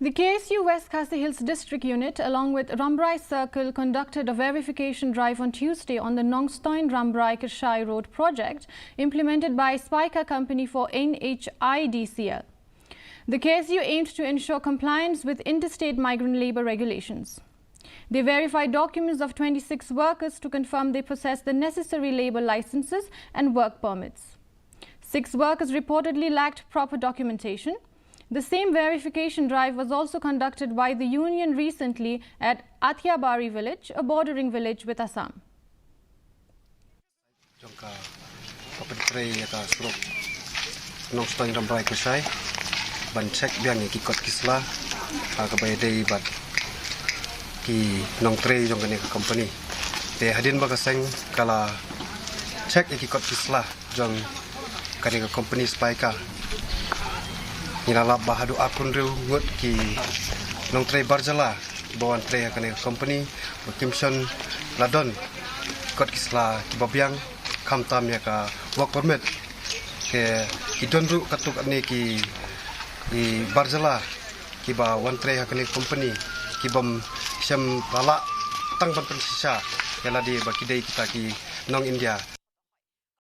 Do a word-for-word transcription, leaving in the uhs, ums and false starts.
The K S U West Khasi Hills District Unit, along with Rambrai Circle, conducted a verification drive on Tuesday on the Nongstoin Rambrai Kyrshai Road project implemented by Spica Company for N H I D C L. The K S U aimed to ensure compliance with interstate migrant labor regulations. They verified documents of twenty-six workers to confirm they possess the necessary labor licenses and work permits. Six workers reportedly lacked proper documentation. The same verification drive was also conducted by the union recently at Athiabari village, a bordering village with Assam. Jong ka, ka pyntrei ïa ka surok Nongstoin Rambrai Kyrshai ban check biang ïa ki kot ki sla, ha kaba ïadei bad ki nongtrei jong kane ka company. Te hadien ba ka seng ka la check ïa ki kot ki sla jong kane ka company Spica, ngi la lap ba haduh arphew hynriew ngut ki nongtrei barjala ba wan trei ha kane ka company ba kim shym la don kot ki sla kiba biang, khamtam ïa ka work permit. Te ki don ruh katto katne ki, ki barjala kiba wan trei ha kane ka company kibym shym la lah tang ban pynshisha ïa lade ba ki dei kita ki nong India.